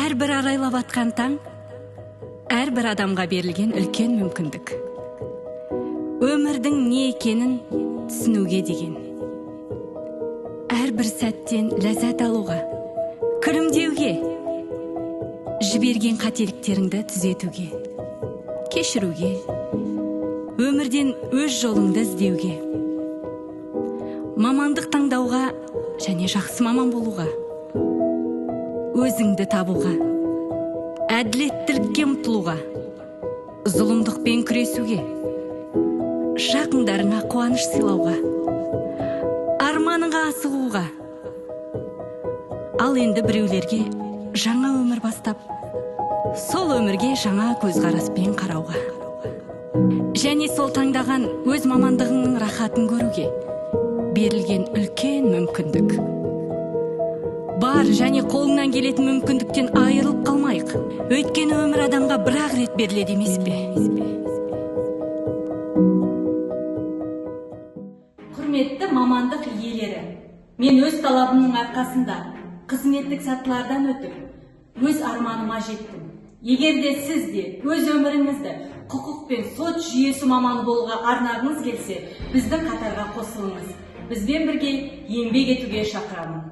Әрбір арайлап атқан таң, әрбір адамға берілген үлкен мүмкіндік. Өмірдің не екенін түсінуге деген. Әрбір сәттен ләззат алуға, күлімдеуге, жіберген қателіктеріңді түзетуге, кешіруге, өмірден өз жолыңды іздеуге, мамандық таңдауға және жақсы маман болуға, өзіңді табуға, әділеттілікке ұмтылуға, зұлымдықпен күресуге, жақындарыңа қуаныш сыйлауға, арманыңа асығуға. Ал енді біреулерге жаңа өмір бастап, сол өмірге жаңа көзқараспен қарауға. Және сол таңдаған өз мамандығыңның рахатын көруге берілген үлкен мүмкіндік. Бар және қолыңнан келетін мүмкіндіктен айырылып қалмайық. Өйткені өмір адамға бір-ақ рет беріледі емес пе? Құрметті мамандық иелері, мен өз талабымның арқасында қызметтік сатылардан өтіп, өз арманыма жеттім. Егер де сіз де өз өміріңізді құқық пен сот жүйесі маманы болуға арнағыңыз келсе, біздің қатарға қосылыңыз. Бізбен бірге еңбек етуге шақырамын.